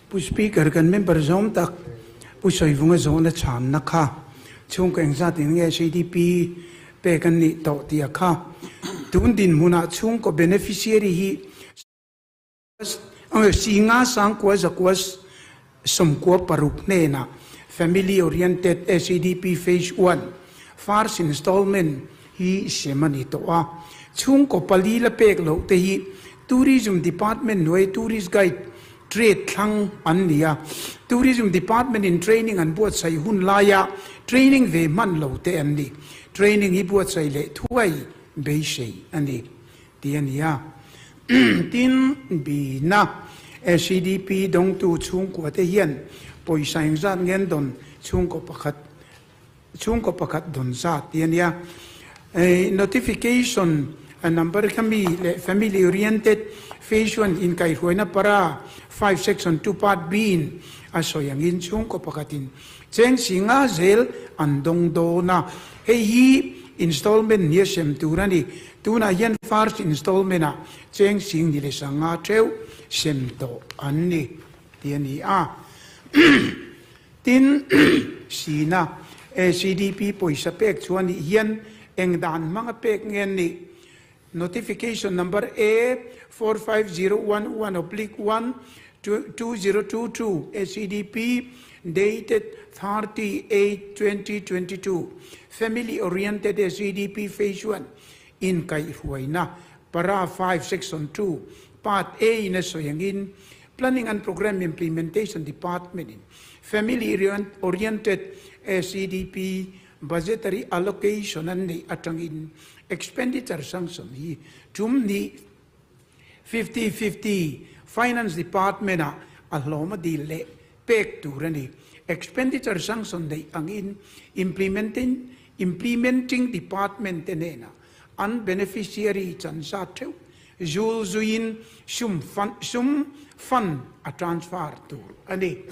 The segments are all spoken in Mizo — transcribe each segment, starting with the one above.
Pu Speaker, kan member zawm tak Pu Sawivunga zawhna chhanna kha chhungkaw engzat in nge SADP pek an nih tawh tih a kha. Tun dinhmunah chhungkaw beneficiary hi Singa sangkua zakua 96 hnenah Family Oriented SADP Phase One First Installment hi sem a ni tawh a. Chhungkaw pali la pek loh te hi Tourism Department hnuai Tourist Guide Trade thlang an ni a. Tourism Department in training an buatsaih hun laia training ve hman lo te an ni. Training hi buatsaih leh thuai beisei a ni tih a ni a. Tin, Bina, SEDP dawngtu chhungkua te hian pawisa engzat nge an dawn chhungkaw pakhat Chhungkaw pakhat dawn zat tih a nia. Notification number kha mi leh Family Oriented Phase One inkaihhruaina para 5 Section 2 Part B in a sawi angin chhungkaw pakhatin cheng si nga zel an dawng dawn a. Hei hi installment nia sem tur a ni. Tunah hian first installment ah cheng sing ni leh sanga theuh sem tawh an ni tih a ni a. Tin, Sina, ACDP pawisa pek chu a nih hian eng dan hmanga pek nge an nih? Notification number A 45011 oblique 1 2022 ACDP dated 30 8 2022 Family Oriented ACDP Phase 1 inkaihhruaina Para 5 Section 2 Part A in a sawi angin Planning and Programme Implementation Department in Family Oriented SEDP Budgetary Allocation an neih atangin Expenditure Sanction hi tum hnih 50-50 Finance Department ah a hlawm a dil leh pek tur a ni. Expenditure Sanction neih angin Implementing Implementing Department te hnenah an beneficiary chan zat theuh Zul zuiin sum fund sum fund a transfer tur a ni.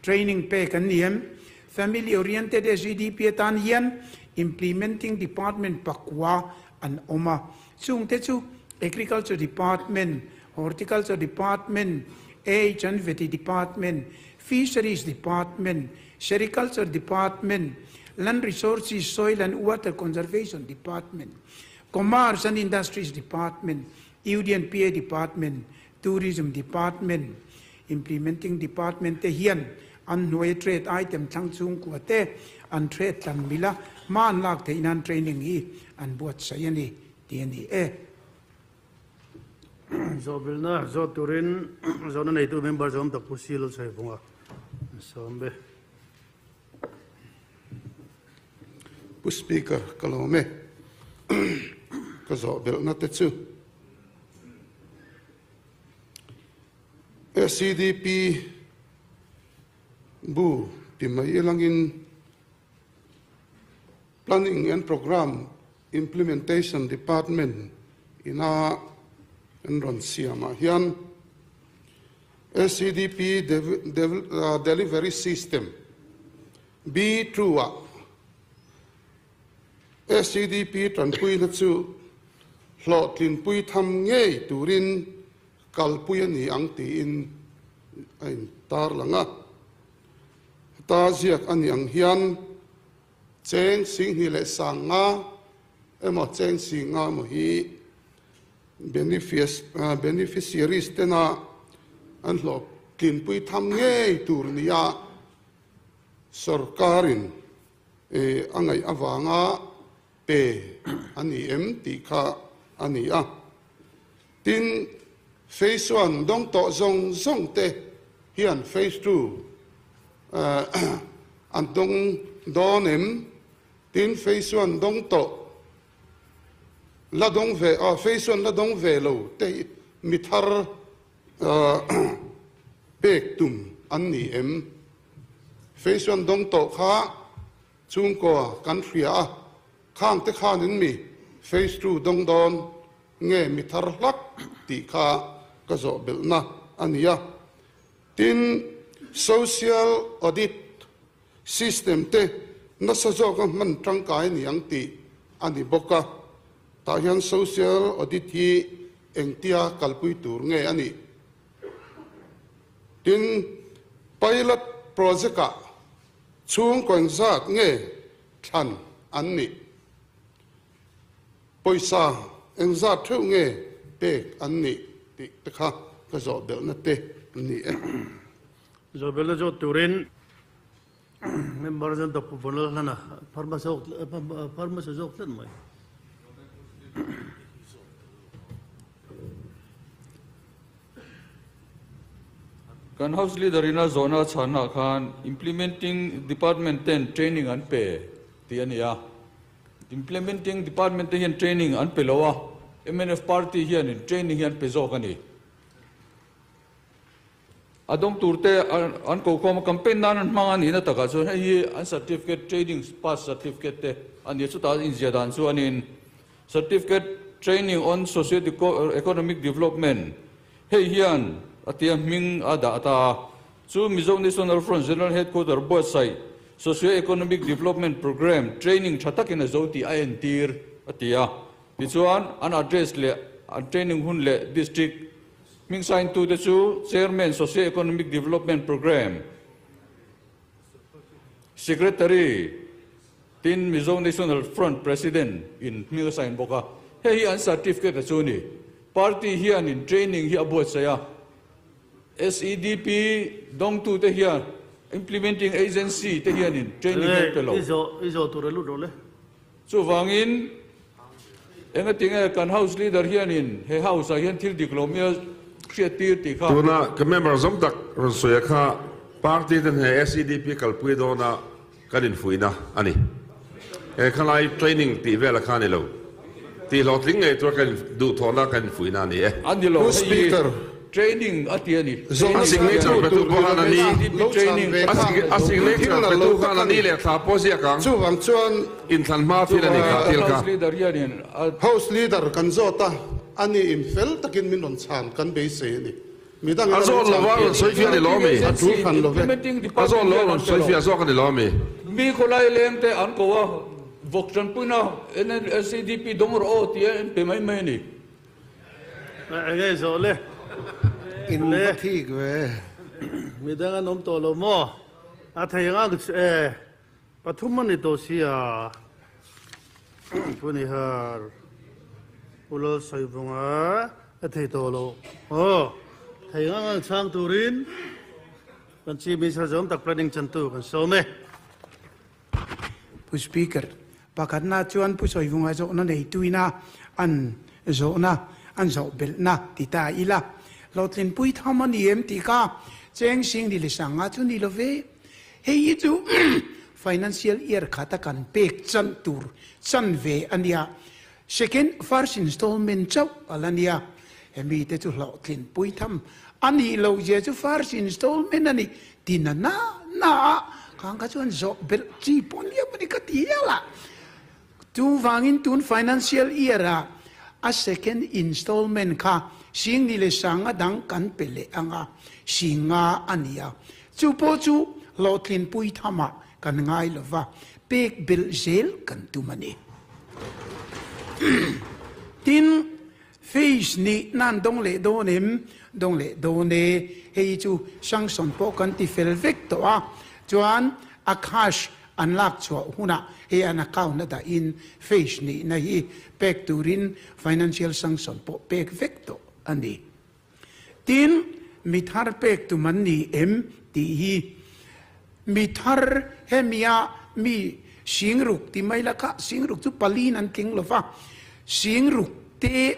Training pek an ni em? Family Oriented SEDP atan hian Implementing Department pakua an awm a. Chungte chu Agriculture Department, Horticulture Department, Age and Vety Department, Fisheries Department, Sericulture Department, Land Resources, Soil and Water Conservation Department, Commerce and Industries Department, UDNPA Department, Tourism Department, Implementing Department te hian an hnuaia trade item thlang chhungkua te an trade tlan mil a, hma an lak theih nan training hi an buatsaih a ni tih a ni e. Zawhbilhna zawt turin zawhna neitu member zawm tak Pu Sil Saivunga an sawm be. Pu Speaker, ka lawm e. Ka zawh belhna te chu SEDP bu ti mai ilangin Planning and Programme Implementation Department ina an rawn siamah hian SEDP Delivery System, B2 ah SEDP tanpuina chu hlawhtlinpui tham ngei turin kalpui a ni ang tiin a intarlang a. Heta ziak a nih ang hian cheng singhnih leh sang nga emaw cheng sing nga emaw hi Beneficiaries tena an hlawhtlinpui tham ngei tur nia sorkarin a ngaih avanga pe a ni em tih kha a ni a. Tin, Phase One dawng tawh zawng zawng te hian Phase Two an dawng dawn em? Tin, Phase One dawng tawh La dawng ve a, phase one la dawng ve lo te hi mi thar pek tum an ni em? Phase one dawng tawh kha chhungkaw kan hria a, khang te khanin mi phase two dawng dawn nge mi thar hlak tih kha ka zawh belhna a ni a. Tin, social audit System te nasa zawka hman tangkai a ni ang tih a ni bawk a, tah hian social audit hi engtia kalpui tur nge a nih? Tin, pilot project-ah chhungkaw engzat nge thlan an nih? Pawisa engzat theuh nge pek an nih tih te kha ka zawh belhna te an ni e. Zawh belhna zawt turin member chuan Doctor Vanlalhlana pharmacy zawk tlat mai. Kan House Leader in a zawhna a chhannaah khan Implementing Department ten training an pe tih a ni a. Implementing Department te hian training an pe lo a, mnf Party hianin training hi an pe zawk a ni. A dawng turte an kokhawm a, campaign nan an hmang a nihna takah chuan hei hi an certificate training pass certificate te a ni a, chutah inziah dan chuanin Certificate Training on Socio-Economic Development, hei hian a tia hming a dah ta a, chu Mizo National Front General Headquarter buatsaih Socio-Economic Development Programme training tha takin a zo tih a entir, a ti a. Tichuan, an address leh an training hun leh district hming sign tute chu Chairman Socio-Economic Development Programme, Secretary, Tin, Mizo National Front President in hming a sign bawk a, hei hi an certificate a chu a ni. Party hianin training hi a buatsaih a, SEDP dawngtute hian implementing agency te hianin training hi an pe lo. Chuvangin, engatinge kan House Leader hianin he House ah hian thil dik lo mi a hriattir tih kha. Tuna ka member zawm tak rawn sawi a kha party ten he SEDP kalpui dawna Kan infuihna a ni. He khalai training tih vela kha a ni lo. Tih hlawhtling ngei tura kan duhthawhna kan infuihna a ni e. A ni lo, Pu hei hi Speaker, training a ti a ni. A signature petu pawh khan a ni. Training A signature petu khan a ni leh thla pawh ziak ang. Chuvang chuan Inthlan hma thil a ni kha thil kha. House Leader hianin a. House Leader kan zawt a, ani in fel takin min rawn chhan kan beisei a ni. A zawt lo a rawn sawi fiah a ni lo mi? A zawt lo a rawn sawi fiah zawk a ni lo mi? Mi khawlai leng te an ko a, vawk tanpuina NLCDP dawng rawh aw tia an pe mai mai a ni. Enge zawh le? In va thik ve. Midang an awm tawh lo maw? A thei ang e. Pathum a ni tawh sia, Pu Nihar, Pu Lalsaivunga a thei tawh lo. Aw, thei ngang ang chhang turin kan Chief Minister zawm tak planning chantu kan sawm e. Pu Speaker, pakhatna chuan Pu Sawivunga zawhna neituina an zawhna, an zawh belhna ti ta ila, hlawhtlinpui tham a ni em tih kha cheng sing ni le sanga chu ni lo ve. Hei hi chu financial year khata kan pek chan tur chan ve a nia. Second first installment chauh a la nia. Hemi te chu hlawhtlin pui tham a nih loh zia chu first installment a ni ti na na na a khang kha chuan zawh belh chi pawh nia maw ni ka ti hial a. Chuvangin tun financial year ah a second installment kha Singni leh Sanga dang kan pe leh ang a, Singa a ni a. Chu pawh chu hlawhtlinpui thamah kan ngai lo va, pek belh zel kan tum a ni. Tin, phase nih nan dawng leh dawn em? Dawng leh dawn e, hei chu sanction pawh kan ti fel vek tawh a, chuan a cash an lak chhuah hunah hei an account a dahin phase nihna hi pek turin financial sanction pawh pek vek tawh a ni. Tin, mi thar pek tum an ni em tih hi mi thar hemia mi singruk ti mai la kha singruk chu paliin an tling lo va, singruk te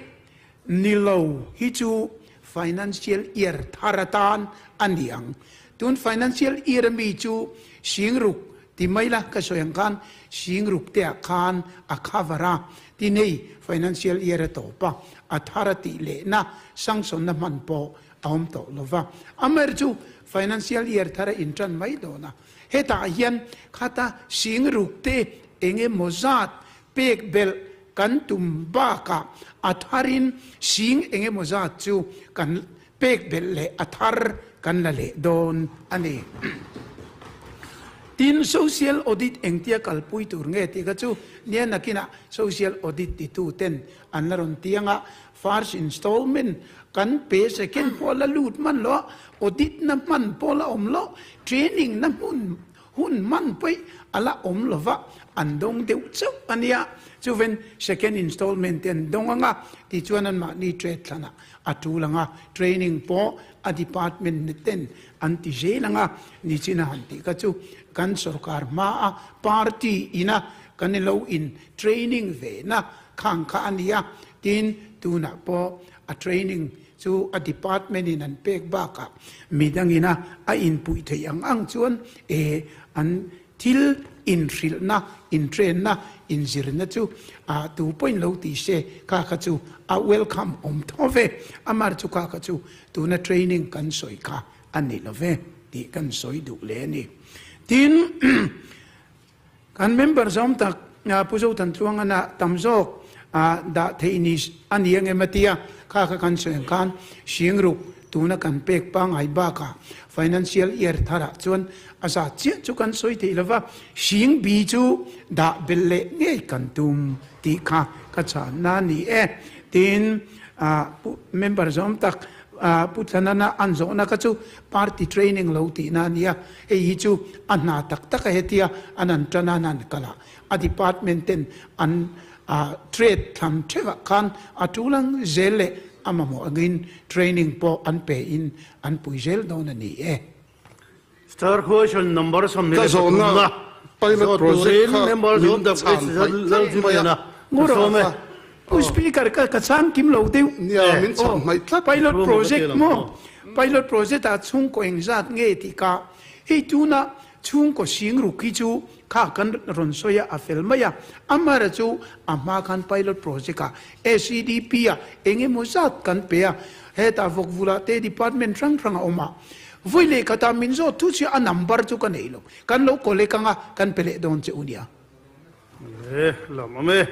ni lo hi chu financial year thar atan a ni ang. Tun financial year ami chu singruk ti mai la ka sawi ang khan singruk te ah khan a cover a, tin hei financial year a tawp a, a thar a tih lehna sanction na hman pawh a awm tawh lo va. Amaherawhchu chu financial year thar a intan mai dawn a, hetah hian khata singruk te eng emaw zat pek belh kan tum bakah a tharin sing eng emaw zat chu kan pek belh leh a thar kan la leh dawn a ni. Tin, social audit engtia kalpui tur nge tih kha chu nia nakinah social audit titu ten an la rawn tiang a, first installment kan pe second pawh la lut hman lo a, audit na hman pawh la awm lo, training na hmun hun hman pawih a la awm lo va, an dawng deuh chauh a nia. Chuven second installment te an dawng ang a, tichuan anmahni trade thlanah a tul ang a, training pawh a department ten an ti zel ang a, nichin a han tih kha chu kan sorkar hmaa party ina kan lo in training ve na khang kha a ni a, tin tunah pawh a training chu a department in an pek bakah midang ina a inpuih theih ang ang chuan e an Thil inhrilhna, intrainna, inzirna chu a tu pawhin lo ti se kha kha chu a welcome awm tho ve. Amar chu kha kha chu tuna training kan sawi kha a ni lo ve tih kan sawi duh leh a ni. Tin, kan member zawm tak Pu Zotantluangana tam zawk dah theih ni a ni ang em a tia kha kha kan sawi ang khan Singruk Tuna kan pek pangngai bakah financial year tharah chuan a zat chiah chu kan sawi theih lova, hring bi chu dah belh leh ngei kan tum tih kha ka chhanna a ni e. Tin, member zawm tak Pu Tlanana an zawhna kha chu party training lo tihna a nia, hei hi chu a hna tak tak a hetia an an tan a an han kal a, a department ten an trade thlan theuhah khan a tul ang zel leh a mamawh angin training pawh an pe in an pui zel dawn a ni e. Star question number Ka zawhna pilot project kha min chhan hmaih tlat mai a. Ngawr a, Pu Speaker ka ka chhang kim lo deuh. Nia, min chhan hmaih tlat. Pilot project maw? Pilot project ah chhungkaw engzat nge tih ka hei tuna Chhungkaw sing ruk hi chu kha kan rawn sawi a, a fel mai a. Amara chu a hma khan pilot project ah SEDP ah eng emaw zat kan pe a, hetah Vawkvula te department hrang hrang a awm a. Vawi leh khatah min zawt thu chu a number chu ka nei lo. Kan lo collect anga kan pe leh dawn che u nia. Le, lam awm e.